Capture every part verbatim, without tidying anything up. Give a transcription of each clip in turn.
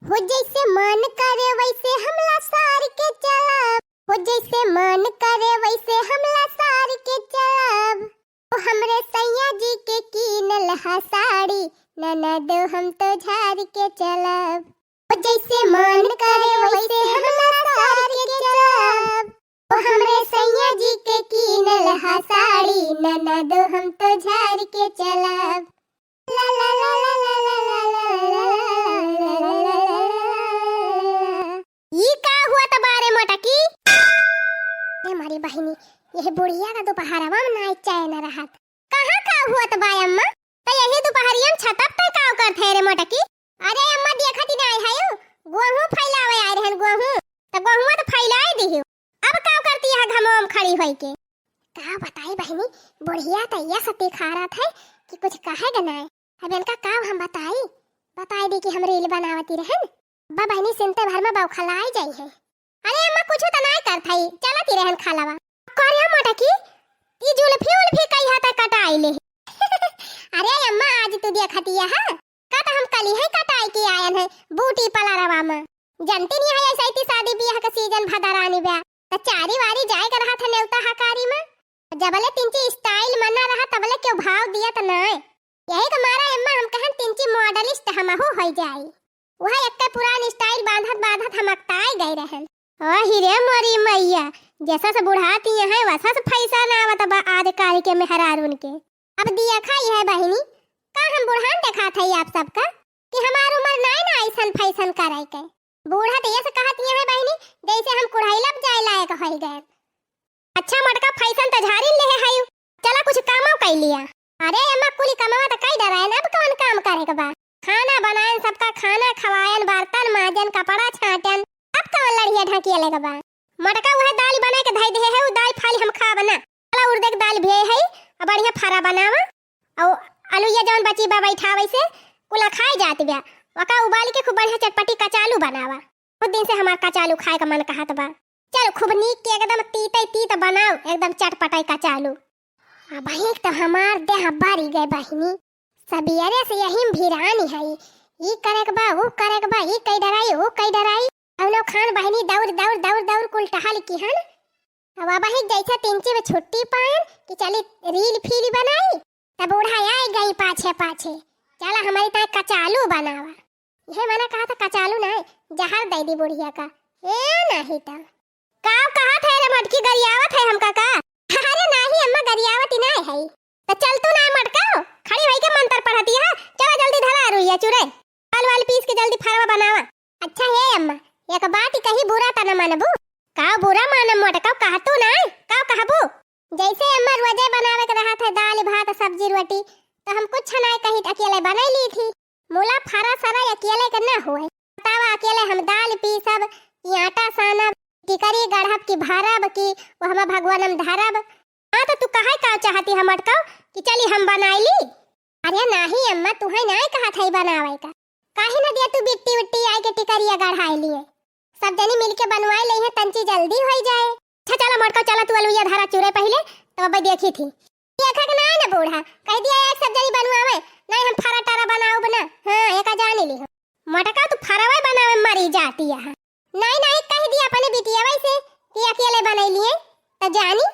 हो जैसे मन करे वैसे हम लसार के चलब, हो जैसे मन करे वैसे हम लसार के चलब। ओ हमरे सैया जी के कीनल हा साड़ी, ननद हम तो झार के चलब। ओ जैसे मन करे वैसे हम लसार के चलब। ओ हमरे सैया जी के कीनल हा साड़ी, ननद हम तो झार के चलब। ला ला ला ला। ई का हुआ त बारे मोटकी? ए मारी बहिनी, यह बुढ़िया का दोपहरवा में नाई चैन रहत। कहाँ का हुआ त बा अम्मा? त यही दोपहरिया में छतप पे का करत है रे मोटकी? अरे अम्मा देखत ही नाई है, गोहूँ फैलावे आए रहन गोहूँ, त गोहुआ त फैलाए दिहियो। अब का करती है घमवा में खड़ी होई के? का बताई बहिनी, बुढ़िया त यस दिखारत है कि कुछ कहे के नाय। अब इनका का हम बताई, बताई दी कि हम reel बनावती रहन। बा बहिनी सुनते भर में बौखलाई जाई है। अरे अम्मा कुछ त नाय करत है, चलती रहन खालावा। करे मोटकी, ई जुल्फी उल्फी कई हाथ कटाई ले। अरे अम्मा आज तू देखती है, का त हम कली है कटाई के आयन है beauty parlourवा में। जनती नहीं है ऐसा इतनी शादी ब्याह का season भदरानी बा। त चारी वारी जाए के रहा था नेवता हकारी में। जबले तिनची style मना रहा तबले क्यों भाव दिया त नाय। यही के मारा अम्मा हम कहन तिनची modelist हमहू होई जाई। वह एक पुरान style बांधत बांधत हम अकताए गए रहन। ओ हिरे मोरी मैया, जैसा से बुढ़ाती है वैसा से fashion आवत बा आजकल के मेहरारून के। अब दिया खाई है बहिनी, का हम बुढ़ान देखात है आप सबका कि हमार उम्र नाय ना ऐसन fashion करे के। बूढ़ा त यस कहत है बहिनी, जैसे हम कुढ़ैला जाए लायक होई गए। अच्छा मोटका fashion त झारिन लेहे हयू, चला कुछ कामो कई लिया। अरे अम्मा कुली कमावा त कई डरायन, अब कौन काम करे के बा? खाना बनायन, सबका खाना खवायन, बर्तन माजन, कपड़ा छाटन, अब कौन लड़िया ढाकिया लेके बा? मोटका वह दाल बनाए के धई दे है, उ दाल फाली हम खाब ना। चला उड़द के दाल भी है, अब बढ़िया फरा बनावा। अउ अलुइया जौन बची बा बैठा वैसे कुला खाए जात बा, ओका उबाल के खूब बढ़िया चटपटी कचालू बनावा। बहुत दिन से हमार कचालू खाए का मन कहत बा। चल खूब नीक के एकदम तीतई तीत बनाओ, एकदम चटपटाई कचालू। अबहीं त हमार देह बारी गए बहिनी, सबेरे से यही में भिरानी है, ई करे के बा, ऊ करे के बा, ई कई डराई, ऊ कई डराई। अउनो खान बहिनी दौड़ दौड़ दौड़ दौड़ कुल टहल किहन। अब अबहीं जैसे तिनची में छुट्टी पायन कि चली reel फील बनाई, तब बूढ़ा आए गई पाछे पाछे, चला हमारी ताई कचालू बनावा। यह मना कहा था कचालू ना, जहर दे दी बुढ़िया का। ए नहीं तो। का कहा थे रे मटकी, गरियावत है हमका का? अरे नाही अम्मा, गरियावत ही ना है। तो चल तू ना मटका, खड़ी होई के मंत्र पढ़ती है। चला जल्दी धरा रुइया चुरे, दाल वाल पीस के जल्दी फरवा बनावा। अच्छा हे अम्मा, एक बात कही, बुरा त न मानबू? का बुरा मानम मोटका, कह तू ना, का कहबू? जैसे अम्मा रोजे बनावे के रहा था दाल भात सब्जी रोटी, तो हम कुछ ना कही, अकेले बनाई ली थी। मुला फरा सरा अकेले के ना हुए। बतावा, अकेले हम दाल पीसब कि आटा सानब, टिकरी गढ़ब कि भरब कि वो हम भगवान हम धरब? हाँ, तो तू कहे का चाहती है मटकाऊ कि चली हम बनाई ली? अरे नाही अम्मा, तुहे नाही कहा था बनावे का। काहे न दिया तू बिट्टी उट्टी आए के टिकरिया गढ़ाई लिए, सब जनी मिलके बनवाई ले हैं, तंची जल्दी होई जाए। अच्छा चला मटकाऊ, चला तू अलुइया धरा चूरे पहले, तब अब देखी थी। देखा के ना ना बूढ़ा, कह दिया एक सब जनी बनवावे, नहीं हम फरा टारा बनाउब ना। हाँ, एका जाने ली हो। मटका तू फरवे बनावे मरी जाती है। नहीं, नहीं, कह दिया अपने बिटिया वैसे कि अकेले बनई लिए, त जानी।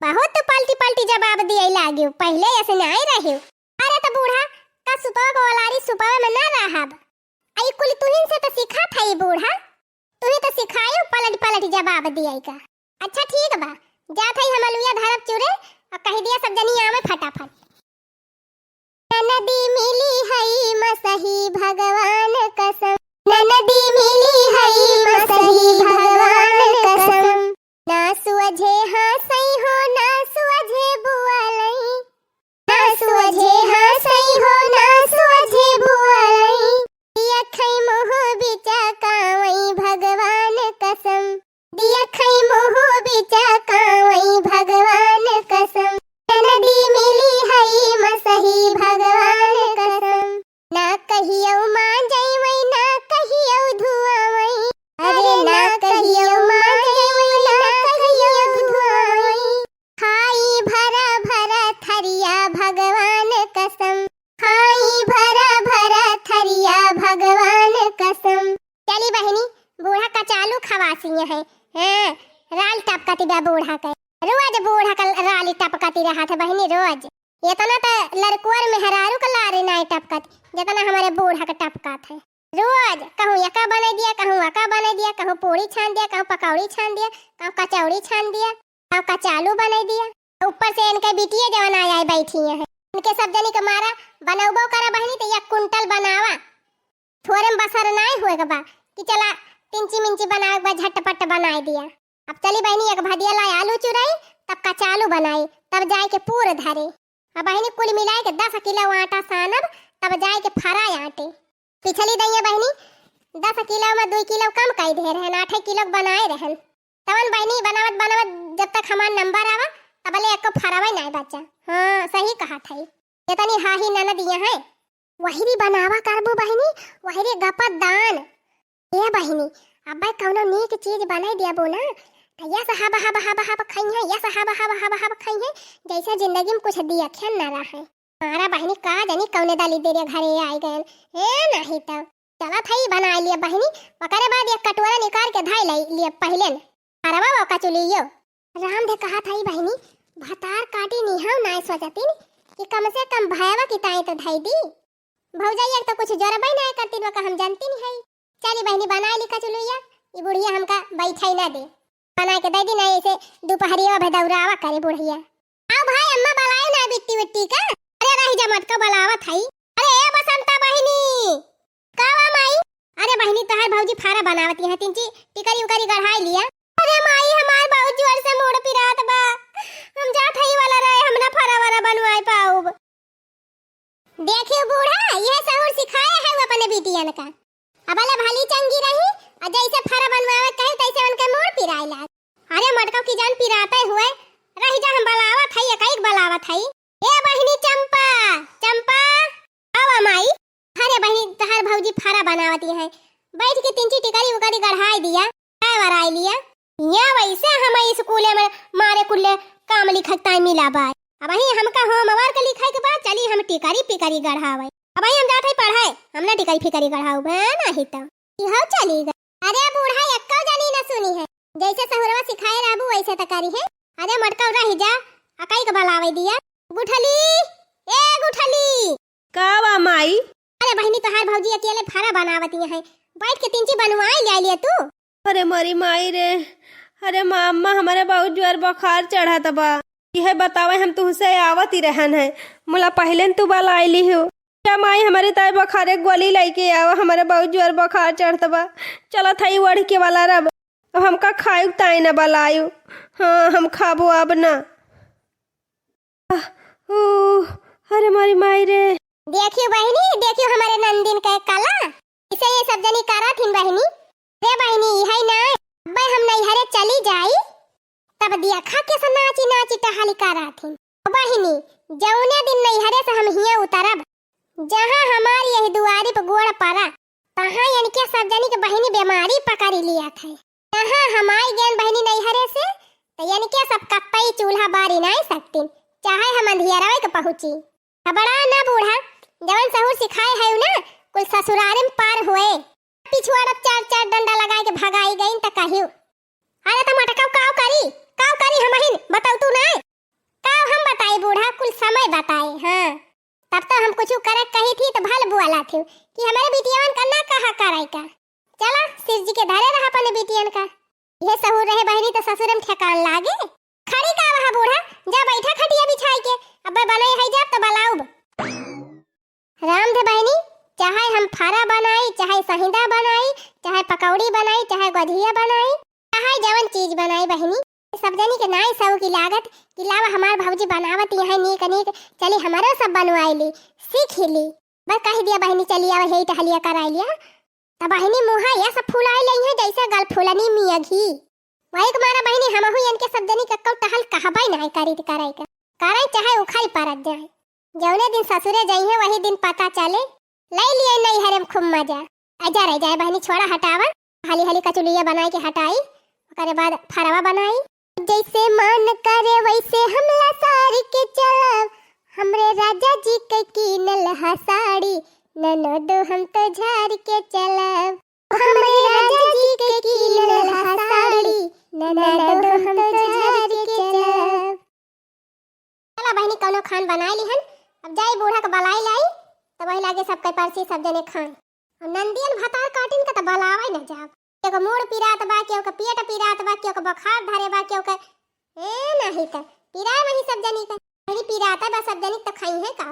बहुत तू पलटी पलटी जवाब दिए लागियो, पहले ऐसे नहीं रहियो। अरे त बूढ़ा, का सुपवा को ओलारी सुपवा में ना रहब? आई कुल तुहिन से त सिखा था ई बूढ़ा। तुही तो सिखायो पलट पलट जवाब दिए का। अच्छा ठीक बा, जात हई हम अलुइया धरब चूरे और कह दिया सब जनी आवे फटाफट। ननदी मिली हई मसही भगवान कसम, ननदी मिली हई मसही भगवान कसम। ना सुअझे हाँसई हो, ना सुअझे बुआलई, ना सुअझे हाँसई हो, ना सुअझे बुआलई। दिया खई मुँह बिचा कावई भगवान कसम, दिया खई मुँह बिचा कावई भगवान कसम। ननदी मिली हई मसही भगवान कसम। ना कहियो माँ जइवई, ना पासिया है। हाँ, राल टपकती बा बूढ़ा के। रोज बूढ़ा के राल टपकती रहत है बहिनी, रोज। एतना त लड़कुअर मेहरारू के लारी नाई टपकत, जेतना हमरे बूढ़ा के टपकत है। रोज कहूँ एका बनाई दिया, कहूँ अका बनाई दिया, कहूँ पूड़ी छान दिया, कहूँ पकौड़ी छान दिया, कहूँ कचौड़ी छान दिया, कहूँ कचालू बनाई दिया। ऊपर से इनके बिटिया जवन आय आय बैठी हैं, इनके सब जनी के मारा बनौबो करा बहिनी त एक कुंटल बनावा। थोरे में बसर नाई होए के बा कि चला तिंची मिंची बनावे के बा, झटपट बनाई दिया। अब चली बहिनी, एक भदिया लाई आलू चुराई, तब कचालू बनाई, तब जाए के पूर धरे। अब बहिनी, कुल मिलाए के दस किलो आटा सानब, तब जाए के फराए आटे। पिछली दइया बहिनी, दस किलो में दुई किलो कम कई दे रहन, आठे किलो के बनाए रहन। तवन बहिनी, बनावत बनावत जब तक हमार नंबर आवा, तबले एको फरावे नाई बचा। हाँ, सही कहा थई। एतनी हाही ननद यहाँ है। वहिरी बनावा करबू बहिनी, वहिरी गपत दान। ए बहिनी, अब्बे कौनो नीक चीज बनाई देबो ना, त यस हब हब हब हब खइहें, यस हब हब हब हब खइहें, जैसे जिंदगी में कुछ दियखे न रहे। हमारा बहिनी का जानी कौने दाली देरे घरे आई गयन। ए नाही त चलत हई बनाई लिए बहिनी, ओकरे बाद एक कटोरा निकाल के धाई लाई लिए पहिले न। अरवा वो कचुलियो। रामधे कहत हई बहिनी, भतार काटी निहाव नाय सोचतिन कि कम से कम भयवा की ताई तो धई दी। भौजाई एक तो कुछ जोरबई नाय करतिन, वका हम जानतिन हई। चली बहिनी, बनाई ली कचुलुइया, ई बुढ़िया हमका बैठाई ना दे। बनाई के दे दी, ना ऐसे दुपहरिया भे दौरावा करे बुढ़िया। आओ भाई, अम्मा बलाए ना बिट्टी बिट्टी का। अरे रही जा मटका, बलावत हई। अरे ए बसंता बहिनी, का बा माई? अरे बहिनी, तोहार भौजी फारा बनावती है, तिंची टिकरी उकरी गढ़ाई लिया। अरे माई, हमार बहुत जोर से मूड़ पिरात बा, हम जात हई वाला रहे, हम ना फारा वारा बनवाए पाउब। देखियो बूढ़ा, यह सहूर सिखाए है वो अपने बिटियन का। अब अला भली चंगी रही, और जैसे फारा बनवावे कहे तैसे उनके मूड़ पिराए लाग। अरे मटका की जान पिराते हुए, रही जा, हम बलावत हई, एक एक बलावत हई। ए बहिनी चंपा, चंपा, आवा माई। अरे बहिनी, तहार भौजी फारा बनावती है, बैठ के तिंची टिकरी उकरी गढ़ाई दिया, काय वराई लिया। यहाँ वैसे हम स्कूले में मारे कुल्ले काम लिखे के टाइम मिला बा। अब वही हमका homework लिखे के बा, चली हम टिकरी पिकरी गढ़ावे। अब वही हम जात हई पढ़ाए, हम ना टिकरी फिकरी गढ़ाऊ बे, नाही तो इहो चली गई। अरे बूढ़ा, एक्को जनी न सुनी है, जैसे सहुरवा सिखाए रहबू वैसे त करी है। अरे मटका रही जा, अकाई के बलावे दिया। गुठली, ए गुठली। का बा माई? अरे बहिनी, तोहार भौजी अकेले फारा बनावती है, बैठ के तिंची बनवाई ले लिए तू। अरे मोरी माई रे, अरे माँ, अम्मा, हमारे बहुत जोर बुखार चढ़त बा। यह बतावे हम तुहसे आवत ही रहन है, मुला पहले न तू बलाई ली हो। क्या माई, हमारे ताई बुखारे गोली लेके आवा, हमारे बहुत जोर बुखार चढ़त बा। चलत हई ओढ़ के वाला रब, अब हमका खायु ताई न बलायु। हाँ, हम खाबो अब ना। आह, ऊ, अरे मोरी माई रे। देखियो बहिनी, देखियो हमारे नंदिन के कला, इसे ये सब जनी करत हिन बहिनी। रे बहिनी, इहै ना, अब्बे हम नैहरे चली जाई, तब देखा कैसे नाची नाची टहली करत हिन। बहिनी, जौने दिन नैहरे से हम हियाँ उतरब, जहाँ हमार यही दुआरी पे गोड़ पड़ा, तहाँ इनके सब जनी के बहिनी बीमारी पकड़ी लिया थे। जहाँ हम आई गयन बहिनी नैहरे से, तो इनके सब कत्तई चूल्हा बारी नाई सकतीन, चाहे हम अंधियरवे के पहुँची। हबड़ा ना बूढ़ा, जवन सहूर सिखाए है ना, कुल ससुरारे में पार हुए। पिछुआड़ब चार चार डंडा लगाए के भगाई गईन त कहियो। अरे त मटकाऊ काव करी, काव करी हमहिन, बताऊ तू ना। काव हम बताई बूढ़ा, कुल समय बताए, हाँ। तब तो हम कुछ करे कही थी तो भल बुआला थी कि हमारे बिटियावन का ना कहा करे का। चला, शिव जी के धरे रहा अपने बिटियन का। ये सहूर रहे बहिनी तो ससुर में ठेकान लागे। खड़ी का रहा बूढ़ा, जा बैठा खटिया बिछाई के, अब बनाई है जा तो बलाउब। राम धे बहिनी, चाहे हम फारा बनाई, चाहे सहिंदा बनाई, चाहे पकौड़ी बनाई, चाहे गोझिया बनाई, चाहे जवन चीज बनाई बहिनी, सब जनी के नाई सऊ की लागत कि लावा हमार भौजी बनावत यहाँ नीक नीक, चली हमारो सब बनवाई ली, सीख ली। बस कह दिया बहिनी, चली आवा, यही टहलिया कराई लिया। तब बहिनी मुँहा यस फुलाई लई है जैसे गलफुलनी मिया घी। वही के मारा बहिनी हमहू इनके सब जनी के कौ टहल कहबई नहीं करी करे के। करे चाहे उखाई परत जाए। जौने दिन ससुरे जाई है वही दिन पता चले। लई लिए नैहरे में खूब मजा। अजा रह जाए बहिनी छोड़ा हटावा। हाली हाली कचुलिया बनाई के हटाई। ओकरे बाद फरवा बनाई। जैसे मान करे वैसे हम लसार के चलब। हमरे राजा जी के कीनल हा साड़ी। ननदो हम तो झार के चलब। हमरे राजा जी के कीनल हा से सब जने खाए। और नंदियन भतार काटिन का त बलावइ न जाब। केहू के मूड़ पिरात बा, केहू के पेट पिरात बा, केहू के बुखार धरे बा, केहू के, ए, नाही त पिराए वही सब जनी के। वही पिरात बा सब जनी त खाई है का?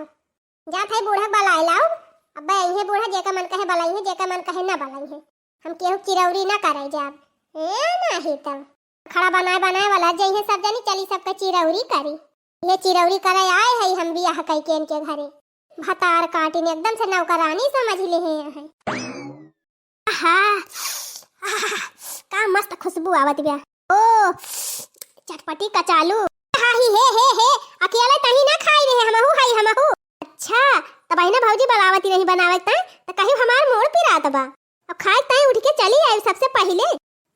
जात है बूढ़ा बलाए लाउब। अब अइहे बूढ़ा, जेका मन कहे बलाइहे, जेका मन कहे ना बलाइहे। हम केहू चिरौरी ना करे जाब। ए, नाही त खड़ा बनाए बनाए वाला जइहे सब जनी, चली सबके चिरौरी करी। ये चिरौरी करे आए है हम बियाह कई के इनके घरे। भतार काटिन एकदम से नौकरानी समझ ले हैं। आहा, आहा, का मस्त खुशबू आवत बा। ओ, चटपटी कचालू। हा, ही, हे, हे, हे, अकेले तही ना खाई रहे, हमहू हई, हमहू। अच्छा, त बहिना भौजी बलावती रही बनावे त, त कहियो हमार मूड़ पिरात बा। अब खाए ताई उठ के चली आई सबसे पहिले।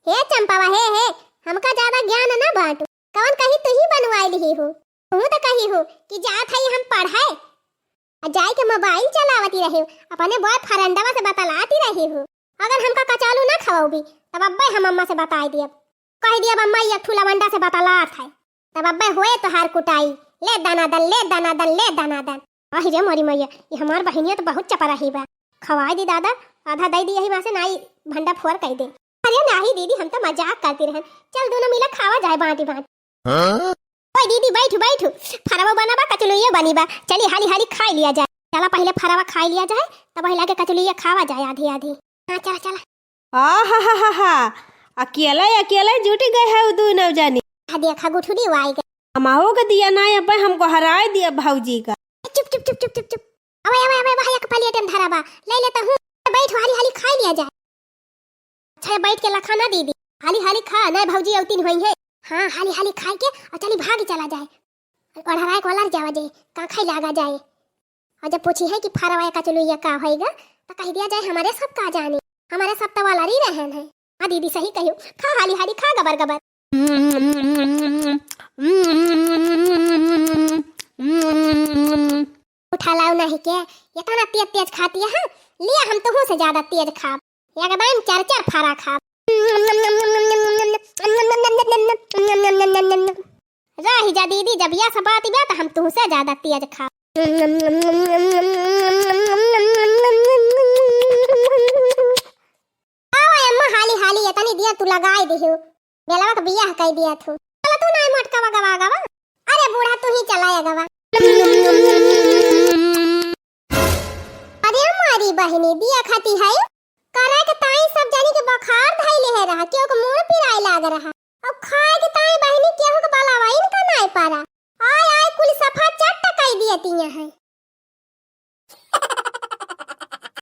हे चंपावा, हे, हे, हमका ज्यादा ज्ञान ना बांटू। कवन कही तू ही बनवाई लिही हो। तू त कही हो कि जात हई हम पढ़ाए। आ जाए के मोबाइल चलावती रही हो, अपने बॉयफ्रेंडवा से बतलाती रही हो। अगर हमका कचालू ना खवाउबी, तब अब्बे हम अम्मा से बताई दियब। कह दियब अम्मा, ये एक ठू लवंडा से बतलात है। तब अब्बे होए तोहार कुटाई। ले दनादन, ले दनादन, ले दनादन। आहि रे मोरी मैया, ये हमार बहिनिया त बहुत चपराही बा। खवाई दी दादा, आधा दई दी यही माँ से, नाई भंडा फोर कई दे। अरे नाही दीदी, हम त मजाक करती रहन। चल दोनों मिला खावा जाए बांटी बांटी। हाँ? ओए दीदी, बैठू, बैठू। फरवा बना बा, कचलुइयो बनी बा। चली हाली हाली खाई लिया जाए। चला पहिले फरवा खाई लिया जाए, तब पहिले आके कचलुइया खावा जाए आधी आधी। हाँ, चला, चला। आहाहाहा, अकेले अकेले जुटि गए है उ दुनौ जनी। आ देखा गुठुरी वाई गए। हमहू के दिया ना, अब हमको हराए दिया भौजी का। चुप, चुप, चुप, चुप, चुप, चुप। अबे, अबे, अबे, भाई, एक प्लेट में धरा बा, ले लेता हूँ। बैठ, हाली हाली खाई लिया जाए। अच्छा, बैठ के लखा ना दीदी, हाली हाली खा, ना भौजी अउतिन होई है। हाँ, हाली हाली खाए के और चली भाग चला जाए। और हराए को अलर जावा जाए, का खाई लागा जाए। और जब पूछी है कि फरवा कचलुइया का होइगा, तो कह दिया जाए, हमारे सब का जाने, हमारे सब तो वाला री रहन है। हाँ दीदी, सही कहियो, खा हाली हाली खा गबर गबर। उठा लाओ नहीं के, इतना तेज तेज खाती है, लिया हम तुहू से ज्यादा तेज खाब, एकदम चार चार फारा खाब। रही जा दीदी, जब यह सब बात बा, त हम तुहसे ज्यादा तेज खाब। आओ अम्मा, हाली हाली एतनी दिया तू लगाई दिहु, बेलवा के बियाह कई दिया थू। चला तू नाई मोटका गवा गवा। अरे बूढ़ा, तू ही चला या गवा। अरे हमारी बहिनी, दिया खाती है। करे के ताई सब जनी के बुखार धइले है रहा, केहू के मूड़ पिराए लाग रहा। और खाए के ताई बहिनी केहू के बलावाइन का नाई पारा। आय आय कुल सफा चट्ट कई दिए तिया है।